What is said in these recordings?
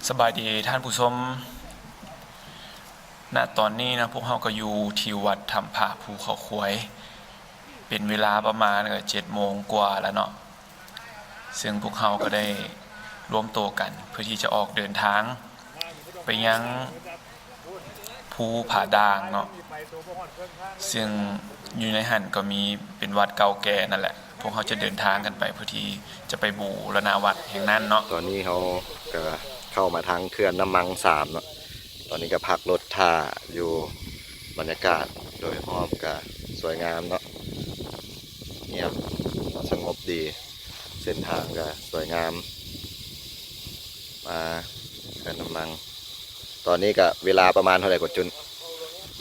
ສະບາຍດີທ່ານຜູ້ຊົມ, ນະຕອນນີ້ນະ ພວກເຮົາກໍຢູ່ທີ່ວັດຖ້ຳພະພູເຂົາຄວາຍ ເປັນເວລາປະມານກໍເຈັດໂມງກວ່າແລ້ວເນາະ, ເຊິ່ງພວກເຮົາກໍໄດ້ລວມໂຕກັນເພື່ອທີ່ຈະອອກເດີນທາງໄປຍັງ ພູຜາດ່າງເນາະ, ເຊິ່ງຢູ່ໃນຫັ້ນກໍມີເປັນວັດເກົ່າແກ່ນັ້ນແຫຼະ. ພວກເຮົາຈະເດີນທາງກັນໄປເພື່ອທີ່ຈະໄປບູລະນະວັດແຫ່ງນັ້ນເນາະ. ຕອນນີ້ເຮົາກໍເຂົ້າມາທາງເຂື່ອນນ້ຳມັງສາມເນາະ, ຕອນນີ້ກໍພັກລົດຖ້າຢູ່. ບັນຍາກາດໂດຍຮອບກໍສວຍງາມເນາະ, ງຽບສະຫງົບດີ, ເສັ້ນທາງກໍສວຍງາມ. ມາເຂື່ອນນ້ຳມັງ. ຕອນນີ້ກະເວລາປະມານເທົ່າໃດກວ່າຈຸນ?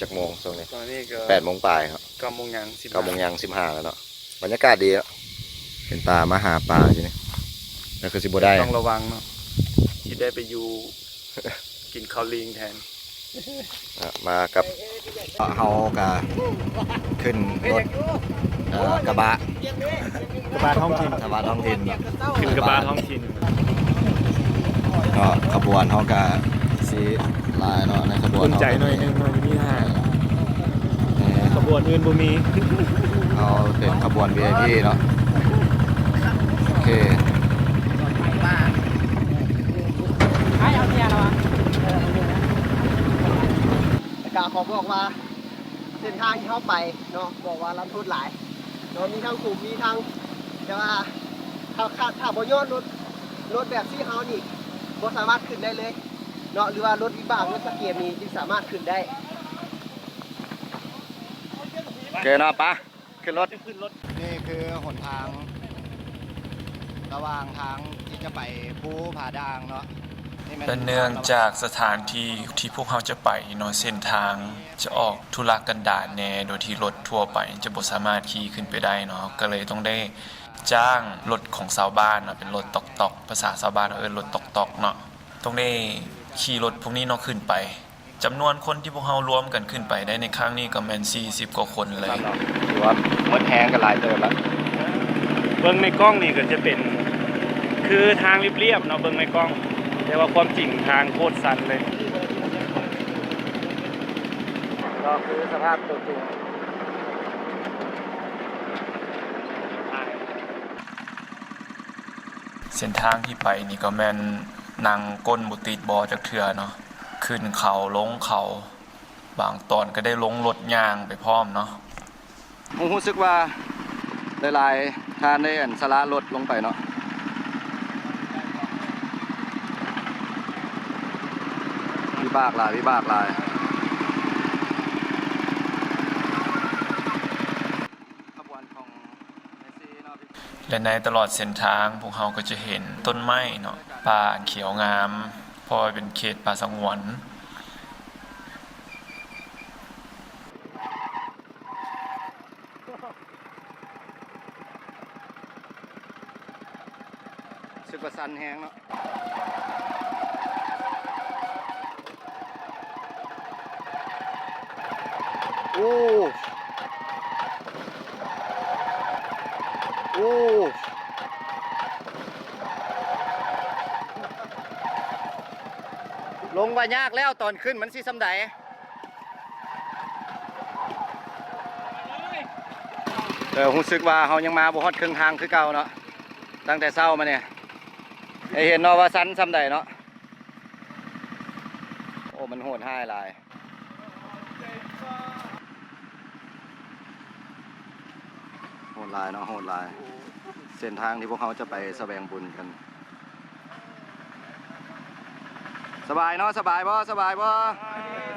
ຈັກໂມງຊ່ວງນີ້? ຕອນນີ້ກໍ ແປດໂມງປາຍເນາະ, ເກົ້າໂມງຍ່າງ ເກົ້າໂມງຍ່າງສິບຫ້າແລ້ວເນາະ. ບັນຍາກາດດີເນາະ, ເຫັນປາມາຫາປາຢູ່ນີ້, ແລ້ວຄືຊິບໍ່ໄດ້ ຕ້ອງລະວັງເນາະ, ຊິໄດ້ໄປຢູ່ ກິນເຂົ້າລີງແທນ. ອ່ະ ມາກັບ ເຮົາກະຂຶ້ນລົດ ເອີ ກະບະ ກະບະທ້ອງຖິ່ນ ກະບະທ້ອງຖິ່ນເນາະ, ຂຶ້ນກະບະທ້ອງຖິ່ນເນາະ. ຂະບວນເຮົາກະຊິຫຼາຍເນາະ, ໃນຂະບວນ ອຸ່ນໃຈໜ້ອຍໜຶ່ງເນາະ, ມີທະຫານ. ແມ່ນ ຂະບວນອື່ນບໍ່ມີ. ເຮົາເປັນຂະບວນ ວີໄອພີ ເນາະ. ໂອເຄ. ແລ້ວກະຂໍບອກວ່າ ເສັ້ນທາງທີ່ເຮົາໄປເນາະ ບອກວ່າລັນທົດຫຼາຍເນາະ, ມີທັງຂຸມ ມີທັງ ແຕ່ວ່າຖ້າ ຖ້າ ຖ້າບໍ່ຍ້ອນລົດ ລົດແບບຊີ້ເຮົານີ້ ບໍ່ສາມາດຂຶ້ນໄດ້ເລີຍເນາະ, ຫຼືວ່າລົດວິບາກ ລົດສະເກດນີ້ຈຶ່ງສາມາດຂຶ້ນໄດ້. ໂອເຄເນາະ ໄປ ຂຶ້ນລົດ ຂຶ້ນລົດ. ນີ້ຄືຫົນທາງລະຫວ່າງທາງທີ່ຈະໄປພູຜາດ່າງເນາະ, ນີ້ແມ່ນ ແລະເນື່ອງຈາກສະຖານທີ່ທີ່ພວກເຮົາຈະໄປເນາະ ເສັ້ນທາງຈະອອກທຸລະກັນດານແດ່ ໂດຍທີ່ລົດທົ່ວໄປຈະບໍ່ສາມາດຂີ່ຂຶ້ນໄປໄດ້ເນາະ, ກໍເລີຍຕ້ອງໄດ້ຈ້າງລົດຂອງຊາວບ້ານເນາະ, ເປັນລົດຕອກໆ ພາສາຊາວບ້ານເອີ້ນລົດຕອກໆເນາະ, ຕ້ອງໄດ້ຂີ່ລົດພວກນີ້ເນາະ ຂຶ້ນໄປ. ຈຳນວນຄົນທີ່ພວກເຮົາລວມກັນຂຶ້ນໄປໄດ້ໃນຄັ້ງນີ້ກໍແມ່ນສີ່ສິບກວ່າຄົນເລີຍ. ຖືວ່າໝົດແຮງກັນຫຼາຍເຕີບລະ. ເບິ່ງໃນກ້ອງນີ້ກໍຈະເປັນຄືທາງລຽບໆເນາະ ເບິ່ງໃນກ້ອງ, ແຕ່ວ່າຄວາມຈິງທາງໂຄດຊັນເລີຍ. ກໍຄືສະພາບຕົວຈິງ. ເສັ້ນທາງທີ່ໄປນີ້ກໍແມ່ນນັ່ງກົ້ນບໍ່ຕິດເບາະຈັກເທື່ອເນາະ, ຂຶ້ນເຂົາລົງເຂົາ. ບາງຕອນກໍໄດ້ລົງລົດຍ່າງໄປພ້ອມເນາະ. ຮູ້ ຮູ້ສຶກວ່າຫຼາຍໆທ່ານໄດ້ ອັນ ສະຫຼະລົດລົງໄປເນາະ. ວິບາກຫຼາຍ ວິບາກຫຼາຍ. ຂະບວນຂອງ ແລະ ໃນຕະຫຼອດເສັ້ນທາງ ພວກເຮົາກໍຈະເຫັນຕົ້ນໄມ້ເນາະ, ປ່າຂຽວງາມ ເພາະວ່າເປັນເຂດປ່າສະຫງວນ. ຮູ້ສຶກວ່າສັ່ນແຮງເນາະ. ໂອ້ ໂອ້ ລົງວ່າຍາກແລ້ວ ຕອນຂຶ້ນມັນຊິສ່ຳໃດ? ເອີ ຮູ້ສຶກວ່າເຮົາຍັງມາບໍ່ຮອດເຄິ່ງທາງຄືເກົ່າເນາະ, ຕັ້ງແຕ່ເຊົ້າມານີ້ ໃຫ້ເຫັນເນາະວ່າຊັນສ່ຳໃດເນາະ. ໂອ້ ມັນໂຫດຮ້າຍຫຼາຍ. ໂຫດຫຼາຍເນາະ ໂຫດຫຼາຍ. ເສັ້ນທາງທີ່ພວກເຮົາຈະໄປສະແຫວງບຸນກັນ. ສະບາຍເນາະ ສະບາຍບໍ່ ສະບາຍບໍ່?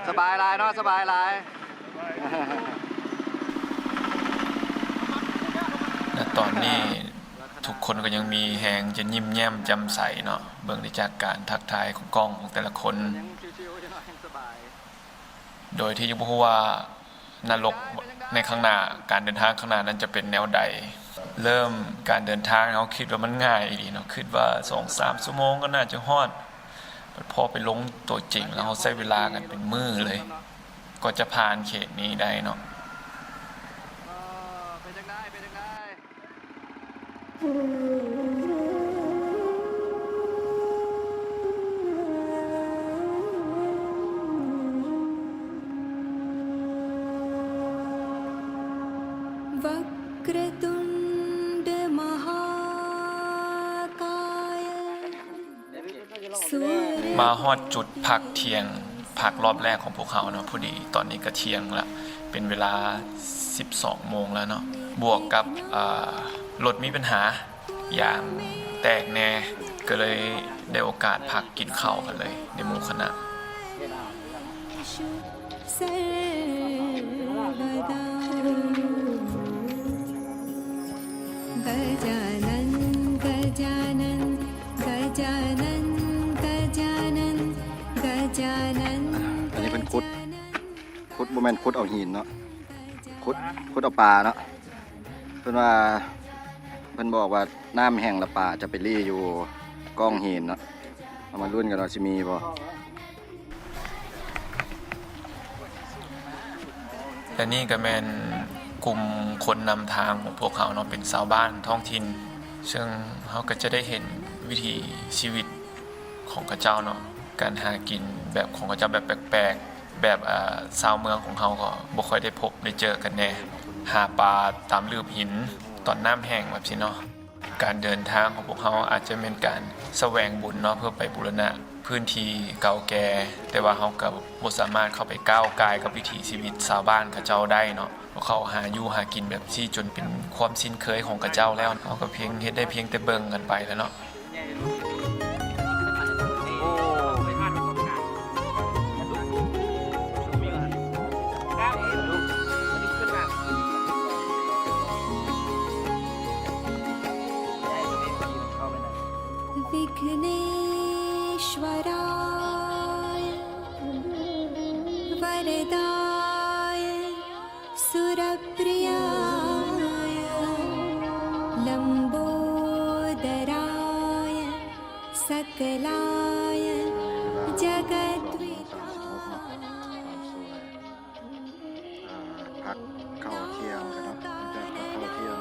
ສະບາຍຫຼາຍເນາະ ສະບາຍຫຼາຍ. ນະຕອນນີ້ ທຸກຄົນກໍຍັງມີແຮງຈະຍິ້ມແຍ້ມແຈ່ມໃສເນາະ, ເບິ່ງໄດ້ຈາກການທັກທາຍຂອງກ້ອງຂອງແຕ່ລະຄົນ, ໂດຍທີ່ຍັງບໍ່ຮູ້ວ່ານະລົກໃນຂ້າງໜ້າ, ການເດີນທາງຂ້າງໜ້ານັ້ນຈະເປັນແນວໃດ. ເລີ່ມການເດີນທາງເຮົາຄິດວ່າມັນງ່າຍອີ່ຫຼີເນາະ, ຄິດວ່າສອງສາມຊົ່ວໂມງກໍໜ້າຈະຮອດ, ແຕ່ພໍໄປລົງຕົວຈິງແລ້ວເຮົາໃຊ້ເວລາກັນເປັນມື້ເລີຍ ກວ່າຈະຜ່ານເຂດນີ້ໄດ້ເນາະ. ເປັນຈັ່ງໃດ ເປັນຈັ່ງໃດ? वक्रतुण्ड महाकाय सूर्य ມາຮອດຈຸດພັກທ່ຽງ ພັກລອບແລກຂອງພວກເຮົາເນາະ. ພໍດີຕອນນີ້ກໍທ່ຽງລະ ເປັນເວລາສິບສອງໂມງແລ້ວເນາະ ບວກກັບ ເອີ ລົດມີບັນຫາ ຢາງແຕກແດ່ ກໍເລີຍໄດ້ໂອກາດພັກກິນເຂົ້າກັນເລີຍໃນໝູ່ຄະນະ. सर्वदा गजानन गजानन गजानन गजानन गजानन ອັນນີ້ເພິ່ນຂຸດ ຂຸດ ບໍ່ແມ່ນຂຸດເອົາຫີນເນາະ ຂຸດ ຂຸດເອົາປາເນາະ. ເພິ່ນວ່າ ເພິ່ນບອກວ່ານ້ຳແຫ້ງລະປາຈະໄປເລ່ຢູ່ກ້ອງຫີນເນາະ. ເຮົາມາລຸ້ນກັນວ່າຊິມີບໍ່. ແລະນີ້ກໍແມ່ນກຸ່ມຄົນນຳທາງຂອງພວກເຮົາເນາະ ເປັນຊາວບ້ານທ້ອງຖິ່ນ ເຊິ່ງເຮົາກໍຈະໄດ້ເຫັນວິຖີຊີວິດຂອງເຂົາເຈົ້າເນາະ ການຫາກິນແບບຂອງເຂົາເຈົ້າແບບແປກໆ ແບບ ເອີ ຊາວເມືອງຂອງເຮົາກໍບໍ່ຄ່ອຍໄດ້ພົບໄດ້ເຈີກັນແດ່ ຫາປາຕາມລືບຫີນຕອນນ້ຳແຫ້ງແບບຊີ້ເນາະ. ການເດີນທາງຂອງພວກເຮົາອາດຈະແມ່ນການສະແຫວງບຸນເນາະ ເພື່ອໄປບູລະນະພື້ນທີ່ເກົ່າແກ່ ແຕ່ວ່າເຮົາກໍບໍ່ສາມາດເຂົ້າໄປກ້າວກ່າຍກັບວິຖີຊີວິດຊາວບ້ານເຂົາເຈົ້າໄດ້ເນາະ ເຂົາຫາຢູ່ຫາກິນແບບຊີ້ຈົນເປັນຄວາມຊິນເຄີຍຂອງເຂົາເຈົ້າແລ້ວ ເຮົາກໍພຽງເຮັດໄດ້ພຽງແຕ່ເບິ່ງກັນໄປແຫຼະເນາະ. विघ्नेश्वराय वरदाय सुरप्रियाय लम्बोदराय सकलाय जगद्विताय ອ່າ ພັກເຂົ້າທ່ຽງກັນເນາະ ຫຼັງຈາກພັກເຂົ້າທ່ຽງ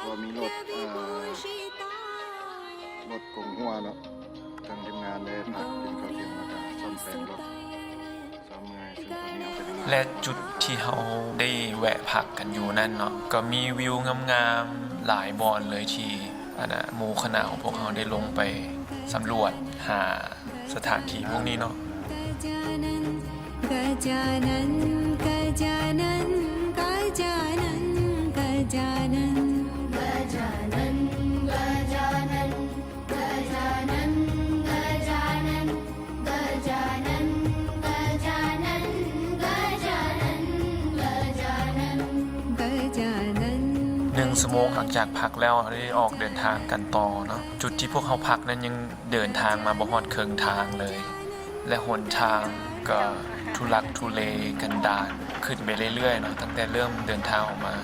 ກໍມີລົດ ເອີ ລົດກົງຫົວເນາະ ທາງທີມງານໄດ້ພັກກິນເຂົ້າທ່ຽງ ແລ້ວກໍສ້ອມແປງລົດ ແລະຈຸດທີ່ເຮົາໄດ້ແວະພັກກັນຢູ່ນັ້ນເນາະ ກໍມີວິວງາມໆຫຼາຍບ່ອນເລີຍ ທີ່ ອັນນ່າ ໝູ່ຄະນະຂອງພວກເຮົາໄດ້ລົງໄປສຳຫຼວດຫາສະຖານທີ່ພວກນີ້ເນາະ. गजानन गजानन गजानन गजानन गजानन गजानन गजानन गजानन गजानन गजानन गजानन गजानन ໜຶ່ງຊົ່ວໂມງຫຼັງຈາກພັກແລ້ວ ເຮົາໄດ້ອອກເດີນທາງກັນຕໍ່ເນາະ. ຈຸດທີ່ພວກເຮົາພັກນັ້ນຍັງເດີນທາງມາບໍ່ຮອດເຄິ່ງທາງເລີຍ ແລະຫົນທາງກໍທຸລັກທຸເລກັນດານ ຂຶ້ນໄປເລື້ອຍໆເນາະ ຕັ້ງແຕ່ເລີ່ມເດີນທາງອອກມາ.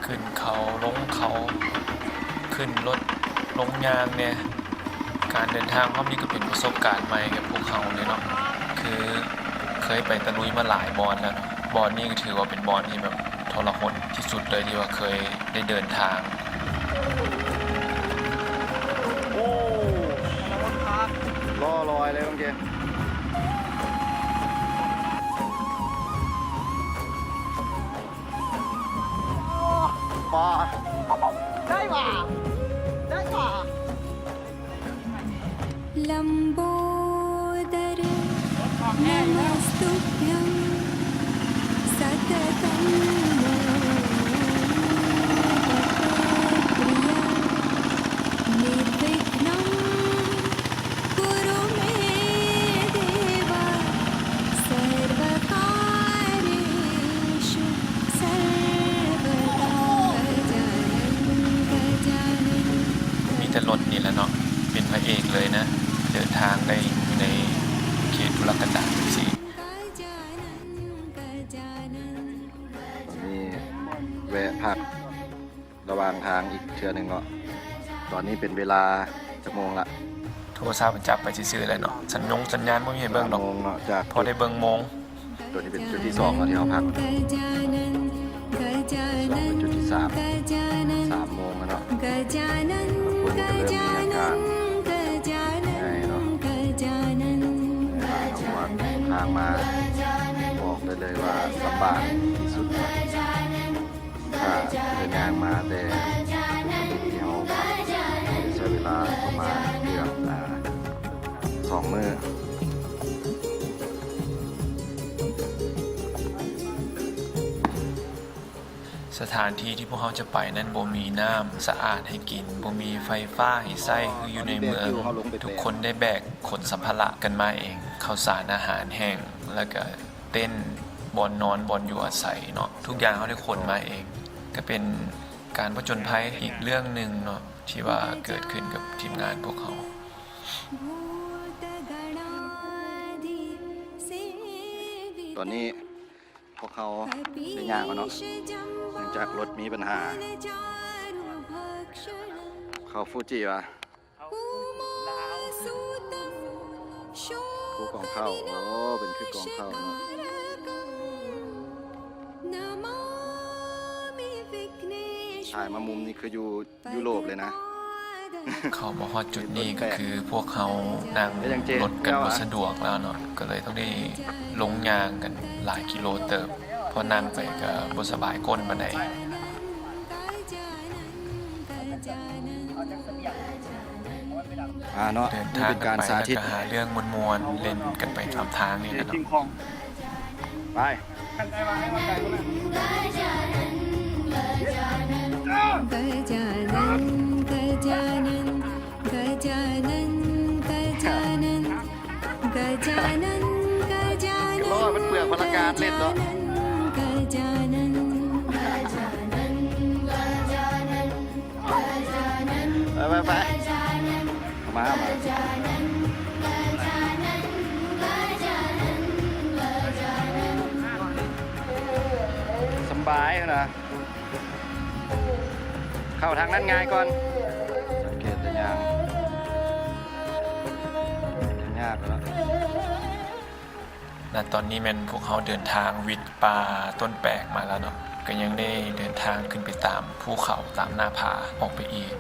ຂຶ້ນເຂົາລົງເຂົາ ຂຶ້ນລົດລົງຍ່າງແດ່. ການເດີນທາງຮອບນີ້ກໍເປັນປະສົບການໃໝ່ກັບພວກເຮົາເລີຍເນາະ ຄືເຄີຍໄປຕະລຸຍມາຫຼາຍບ່ອນແລ້ວເນາະ ບ່ອນນີ້ກໍຖືວ່າເປັນບ່ອນທີ່ແບບທໍລະຫົນທີ່ສຸດເລີຍ ທີ່ວ່າເຄີຍໄດ້ເດີນທາງ. ໂອ້ ລໍ້ລອຍເລີຍເມື່ອກີ້. ປາ ໄດ້ຫວາ ໄດ້ຫວາ. लम्बोदर नमस्तुभ्यं सततं मोदकप्रिय निर्विघ्नं कुरु मे देव सर्वकार्येषु सर्वदा. गजानन गजानन ມີແຕ່ລົດນີ້ແຫຼະເນາະ ເປັນພະເອກເລີຍນະ ເດີນທາງໄດ້ຢູ່ໃນເຂດທຸລະກັນດານຈັ່ງຊີ້. गजानन गजानन ຕອນນີ້ແວະພັກ ລະຫວ່າງທາງອີກເທື່ອໜຶ່ງເນາະ. ຕອນນີ້ເປັນເວລາຈັກໂມງລະ? ໂທລະສັບມັນຈັບໄປຊື່ໆແຫຼະເນາະ ສັນຍົງສັນຍານບໍ່ມີໃຫ້ເບິ່ງດອກ ຈາກ ພໍໄດ້ເບິ່ງໂມງ. ຕົວນີ້ເປັນຈຸດທີສອງເນາະທີ່ເຮົາພັກ ສອງເປັນຈຸດທີສາມ ສາມໂມງແລ້ວເນາະ ຄົນກໍເລີ່ມມີອາການໄອເນາະ. ເຮົາວ່າທາງມາບອກໄດ້ເລີຍວ່າລຳບາກທີ່ສຸດເນາະ. ຍ່າງມາແຕ່ທີ່ເຮົາພັກ ໃຊ້ເວລາປະມານເກືອບ ອ່າ ສອງມື້. ສະຖານທີ່ທີ່ພວກເຮົາຈະໄປນັ້ນ ບໍ່ມີນ້ຳສະອາດໃຫ້ກິນ, ບໍ່ມີໄຟຟ້າໃຫ້ໃຊ້ຄືຢູ່ໃນເມືອງ. ທຸກຄົນໄດ້ແບກຂົນສຳພາລະກັນມາເອງ, ເຂົ້າສານອາຫານແຫ້ງ ແລ້ວກະເຕັນ, ບ່ອນນອນ, ບ່ອນຢູ່ອາໄສເນາະ, ທຸກຢ່າງເຮົາໄດ້ຂົນມາເອງ. ກະເປັນການຜະຈົນໄພອີກເລື່ອງໜຶ່ງເນາະ ທີ່ວ່າເກີດຂຶ້ນກັບທີມງານພວກເຮົາ. ຕອນນີ້ ພວກເຮົາໄດ້ຍ່າງແລ້ວເນາະ ເນື່ອງຈາກລົດມີບັນຫາ. ເຂົາຟູຈິວ່າ ພູກອງເຂົ້າ, ໂອ້ ເປັນຄືກອງເຂົ້າເນາະ. ຖ່າຍມາມຸມນີ້ຄືຢູ່ ຢູໂຣບເລີຍນະ. ເຂົ້າມາຮອດຈຸດນີ້ກໍຄືພວກເຮົານັ່ງລົດກັນບໍ່ສະດວກແລ້ວເນາະ ກໍເລີຍຕ້ອງໄດ້ລົງຍ່າງກັນຫຼາຍກິໂລເຕີບ, ເພາະນັ່ງໄປກໍບໍ່ສະບາຍກົ້ນປານໃດ. ອ່າເນາະ ເດີນທາງກັນໄປ ແລ້ວກໍຫາເລື່ອງມ່ວນໆ ເລ່ນກັນໄປຕາມທາງນີ້ແຫຼະເນາະ. ໄປ ໂອ້ຍ ມັນເປືອງພະລັງງານເຫຼັດເນາະ. ໄປ ໄປ ໄປ ເອົາມາ ເອົາມາ ສຳບາຍນະ, ເຂົ້າທາງນັ້ນງ່າຍກ່ອນ. ສັງເກດແຕ່ຍ່າງ ຍາກແລ້ວເນາະ. ນະຕອນນີ້ແມ່ນພວກເຮົາເດີນທາງວິດປ່າຕົ້ນແປກມາແລ້ວເນາະ, ກໍຍັງໄດ້ເດີນທາງຂຶ້ນໄປຕາມພູເຂົາ ຕາມໜ້າຜາອອກໄປອີກ.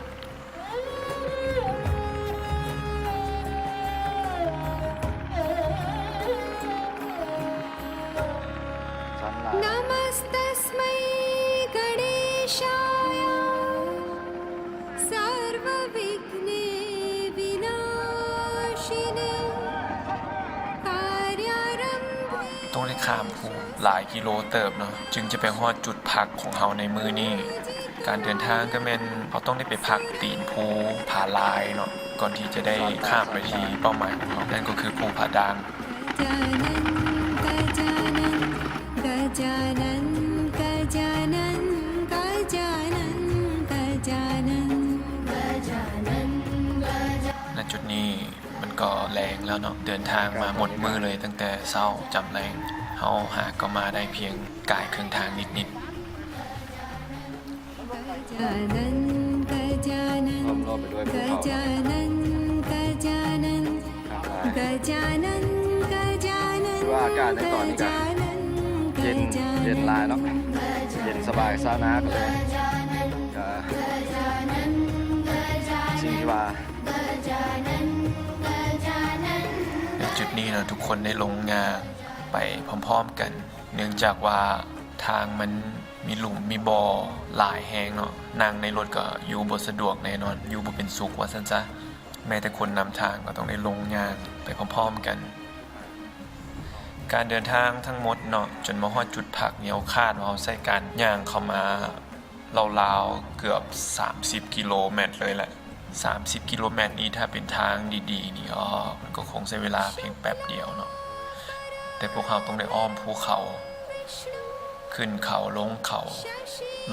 ຕ້ອງໄດ້ຂ້າມພູຫຼາຍກິໂລເຕີບເນາະ ຈຶ່ງຈະໄປຮອດຈຸດພັກຂອງເຮົາໃນມື້ນີ້. ການເດີນທາງກໍແມ່ນເຮົາຕ້ອງໄດ້ໄປພັກຕີນພູຜາລາຍເນາະ ກ່ອນທີ່ຈະໄດ້ຂ້າມໄປທີ່ເປົ້າໝາຍຂອງເຮົາ, ນັ້ນກໍຄືພູຜາດ່າງ. ນະຈຸດນີ້ມັນກໍແລງແລ້ວເນາະ, ເດີນທາງມາໝົດມື້ເລີຍ, ຕັ້ງແຕ່ເຊົ້າຈຳແລງ. ເຮົາຫາກໍມາໄດ້ພຽງກາຍເຄິ່ງທາງນິດໆ. ລ້ອມລອບໄປດ້ວຍພູເຂົາ. ຄືວ່າອາກາດໃນຕອນນີ້ກໍເຢັນ, ເຢັນຫຼາຍເນາະ, ເຢັນສະບາຍຊາວນາກໍເລີຍ, ກໍສິ່ງທີ່ວ່າ ໃນຈຸດນີ້ເນາະ ທຸກຄົນໄດ້ລົງຍ່າງໄປພ້ອມໆກັນ, ເນື່ອງຈາກວ່າທາງມັນມີຫຼຸມມີບໍ່ຫຼາຍແຮງເນາະ, ນັ່ງໃນລົດກໍຢູ່ບໍ່ສະດວກແນ່ນອນ, ຢູ່ບໍ່ເປັນສຸກວ່າຊັ້ນຊະ. ແມ້ແຕ່ຄົນນຳທາງກໍຕ້ອງໄດ້ລົງຍ່າງໄປພ້ອມໆກັນ. ການເດີນທາງທັງໝົດເນາະ ຈົນມາຮອດຈຸດພັກນີ້ ເຮົາຄາດວ່າເຮົາໃຊ້ການຍ່າງເຂົ້າມາລາວໆເກືອບສາມສິບກິໂລແມັດເລີຍແຫຼະ. ສາມສິບກິໂລແມັດນີ້ ຖ້າເປັນທາງດີໆນີ້ ອໍ ມັນກໍຄົງໃຊ້ເວລາພຽງແປັບດຽວເນາະ, ແຕ່ພວກເຮົາຕ້ອງໄດ້ອ້ອມພູເຂົາ ຂຶ້ນເຂົາ ລົງເຂົາ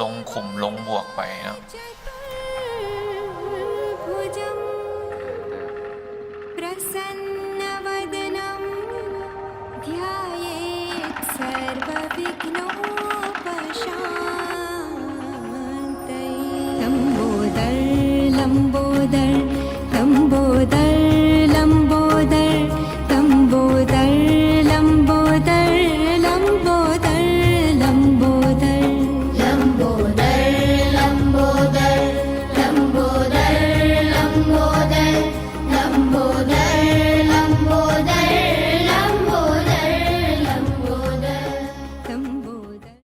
ລົງຂຸມ ລົງບວກໄປເນາະ. ລຳໂບ